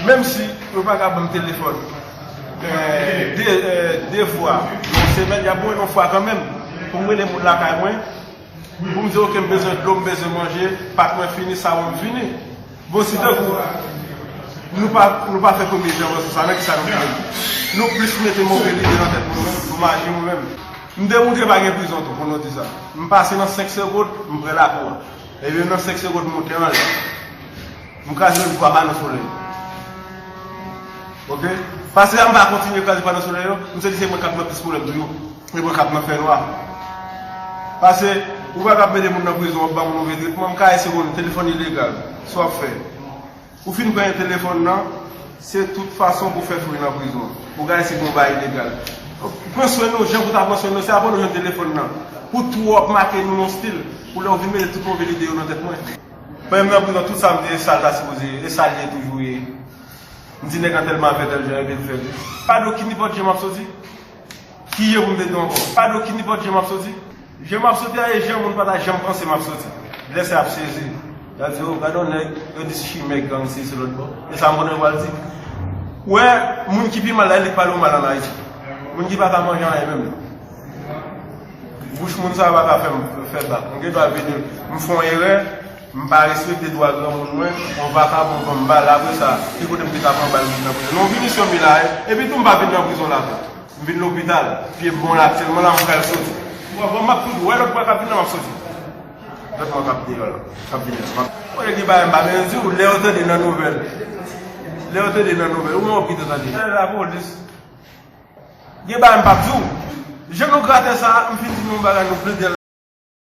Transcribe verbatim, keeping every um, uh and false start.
Menm si yo pa ka ban m telefòn, eh, de, eh, de fwa nan semèn, y ap ban mwen yon fwa kanmenm pou m rele moun lakay mwen, pou m di, "Oke, m bezwen dlo, m bezwen manje, pak mwen fini, sawon m fini." Bon, si tankou nou pa, nou pa fè premye jan nan sa, nan ki sa nou fini? Nou plis mete move lide nan tèt nou, nou maji nou menm. M demoutre pa gen prizon tou, pou nou di sa. M pase nan senk segond, m pre lakou a. Ebyen, nan senk segond, m monte anlè. M kraze yon pwa pa nan solèy. Oke? Pase a, m pa kontinye kraze pa nan solèy yo, m santi se mwen k ap nan plis pwoblèm toujou. Se mwen k ap nan fènwa. Pase, ou pa ka mete moun nan prizon, w ap ban moun move tretman, m karese moun, telefòn ilegal. Sa w ap fè? Ou fin pran telefòn nan, se tout fason pou fè fri nan prizon. Ou ka ese gon bagay ilegal. Pran swen nou, jan pou ta pran swen nou, se apre nou jwenn telefòn nan. Pou twòp make nou nan stil, pou lè w vin mete tout move lide yo nan tèt mwen. Pandan m nan prizon, tout sa m di, e sa l ta sipoze ye, e sa l ye toujou ye. M di nèg an tèlman fè tèl jan, epi l fè l. Pa de okenn nipòt jan m ap soti. Ki je pou m te di ankò? Pa de okenn nipòt jan m ap soti. Jan m ap soti a, e jan moun pa ta janm panse m ap soti. Lè sa y ap sezi. Y ap di, "O, gade yon nèg, yo di chimè gang se se lòt bò." E sa m konnen yo pral di. Ou wè, moun ki pi mal la, e li k pale w mal ann Ayiti. Moun ki pa ka manje anyen menm. Bouch moun sa a pa ka fè m fè bak. M gen dwa vini, m fè yon erè, m pa respekte dwa granmoun mwen, yon vakabon pran m bal, apre sa, ki kote m te ka pran bal m vin nan prizon? Non, m vini sou mi la, epi tou m pa vin nan prizon la tou. M vin lopital, pye m bon la aktyèlman la, m pral soti. Ou konprann, m ap tou di, wè lòt bwa k ap vin nan, m ap soti. Lòt bwa k ap deyò la, k ap vini la. Mwen gen bagay m pa bezwen di w, lè yo tande nan nouvèl. Lè yo tande nan nouvèl, ou mwen ou kite tande. Lè lapolis. Gen bagay m p ap di w. Jan nou grate sa, m fin di nou yon bagay, nou plede l